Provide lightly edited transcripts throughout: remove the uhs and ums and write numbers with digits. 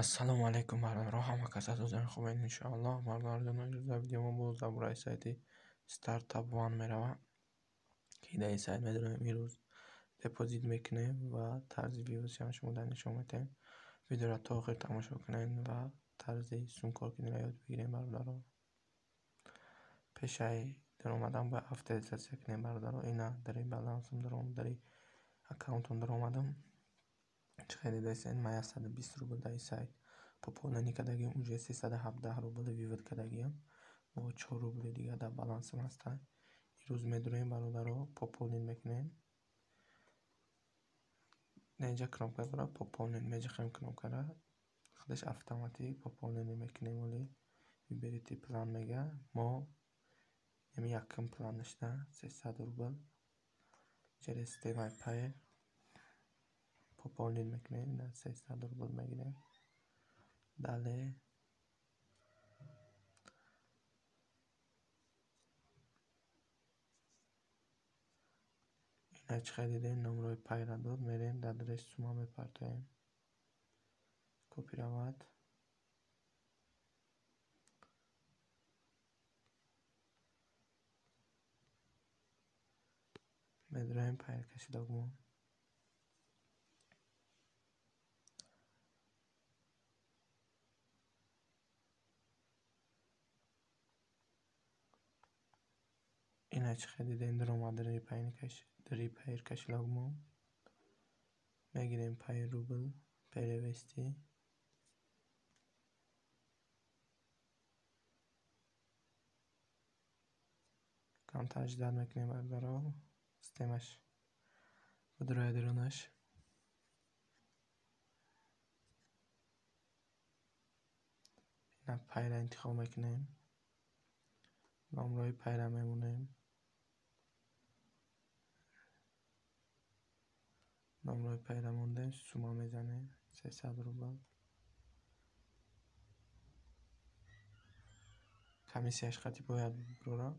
Ассалому алайкум, бародарон, ҳама кас аз озани хубед, иншоаллоҳ. Бародарон, имрӯз видео мо боз дар бораи сайти Startup One меравад, ки дар ин сайт медонем имрӯз депозит мекунем ва тарзи виводшам шумо дар нишон медиҳем. Видеоро то охир тамошо кунед ва тарзи сумкоркуниро ёд бигирем, бародарон. Пешаи даромадан бояд авторизатсия кунем, бародарон. Ина дар балансам даром, дар аккаунтам даромадам. Чӣ хеле дидастед, ман 120 рубл дар ин сайт пополнение кардагиам, уже 317 рубл вывод кардагиам, бо 4 рубли дигар дар балансам ҳастанд. Имрӯз медурем, бародаро, пополнить мекунем. Инҷа кнопка дорад пополнить, меҷахем кнопкара, худаш автоматик пополнение мекунем. Оли выберите план мега, мо ами якум планашда 300 рубл через системаи Payeer пополнить мекунем, 300 рубл мегирем. Далее ина чӣ хел дидем, номрои Payeer дод, мерем дар адрес сума мепартоем, копировать. Медроем Payeer кошелёкмон. Ина чӣ хел дидем, даромад дари Payeer кошелёкмон. Мегирем Payeer рубл, перевести. Камтар ждать мекунем, бародаро, системаш бидрояд дарунаш. Ина Payeer интихоб мекунем, номрои Payeer мемонем. Номрои Payeer мондем, сума мезанем 300 рубл. Комиссияш қати бояд бирора.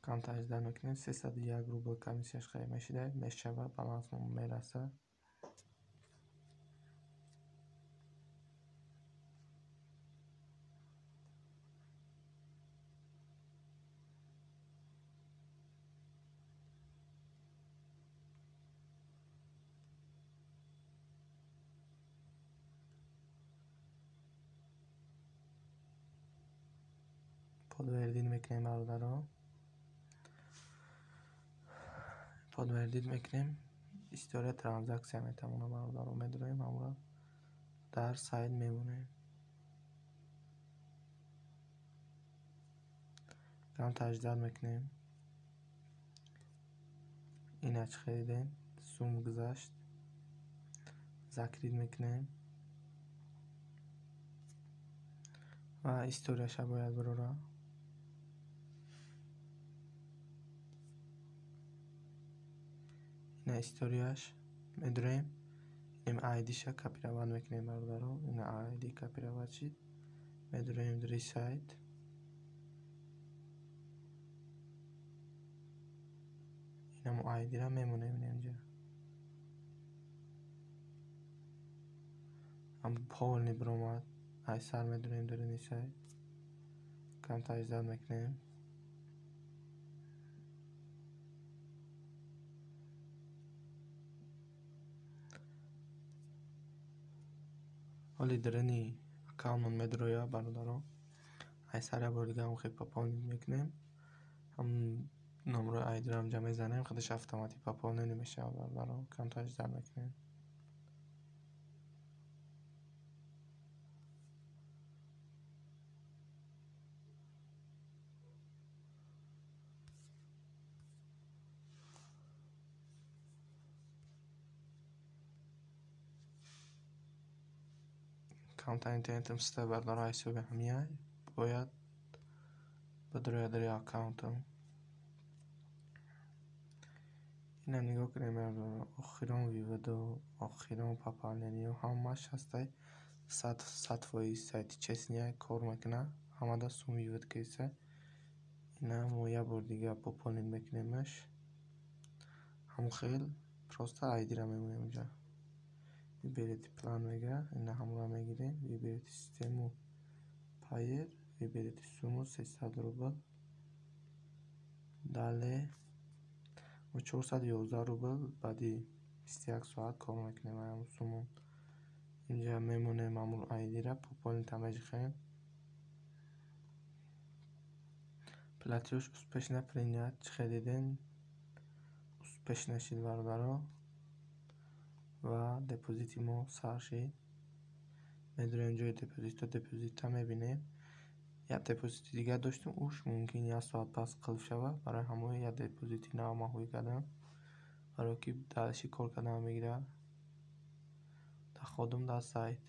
Камтар ждать мекунем, 301 рубл комиссияш қай мешида, мешава, балансмон мераса. Подтвердить мекунем, бародаро. Подтвердить мекунем. История транзакция метавонам, бародаро, медроем, ҳамро дар сайт мемонем. Камтар ждать мекунем. Ина чӣ хел дидем, сум гузашт. Закрыть мекунем ва историяша бояд бирора. Ина историяш медурем, инем айдиша копировать мекунем, бародаро. Ина айди копировать шид, медурем дари сайт. Инамо айдира мемонем инҷа. Ам полный биромад, ай сар медурем дарини сайт. Камтар ждать мекунем. Ҳоли дарини аккаунтмон медроя, бародаро. Ай сар як бор дига ҳам хел пополнить мекунем. Ҳам номрои айдиро ҳамҷа мезанем, худаш автоматик пополнение мешавад, бародаро. Камтар ждать мекунем. Камтар интернетам суста, бародаро, ҳисоби ҳамияй бояд бидрояд дари аккаунтам. Ина нигоҳ кунем, бародаро, охирон выводу, охирон пополнениё ҳамааш ҳастай. 100% сайти честния кор мекунад, ҳамада сум вывод киса. Ина мо як бор дига пополнить мекунемаш. Ҳамон хел просто айдира мемонем инҷа. Выберите план мега, ина ҳамонро мегирем. Выберите систему Payeer, выберите сумму 300 рубл. Далее мо 411 рубл баъди 21 соат кор мекунем ҳамон сумму. Инҷа мемонем ҳамон айдира, пополнить меҷихем. Платёж успешно принят. Чӣ хел дидем? Успешно шид, бародаро. Ва депозити мо сар шид. Медурем ҷои депозитҳо, депозитта мебинем. Як депозити дигар доштем, уш мумкин як соат пас қулф шавад. Барои ҳамон як депозити нав ман ҳуй кардам. Барое ки дальше кор кардан мегирад. Ходим дар сайт.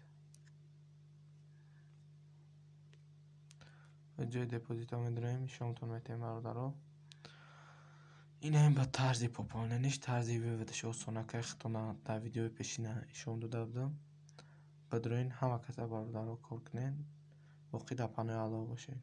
Ҷои депозитҳо медурем, нишонтон метаҳем, бародаро. Инаем ба тарзи пополнениш, тарзи выводаш осонакай худтона дар видеои пешина нишон дода будам. Бидурен ҳама каса, бародаро, кор кунед. Боқӣ дар паноҳи Аллоҳ бошед.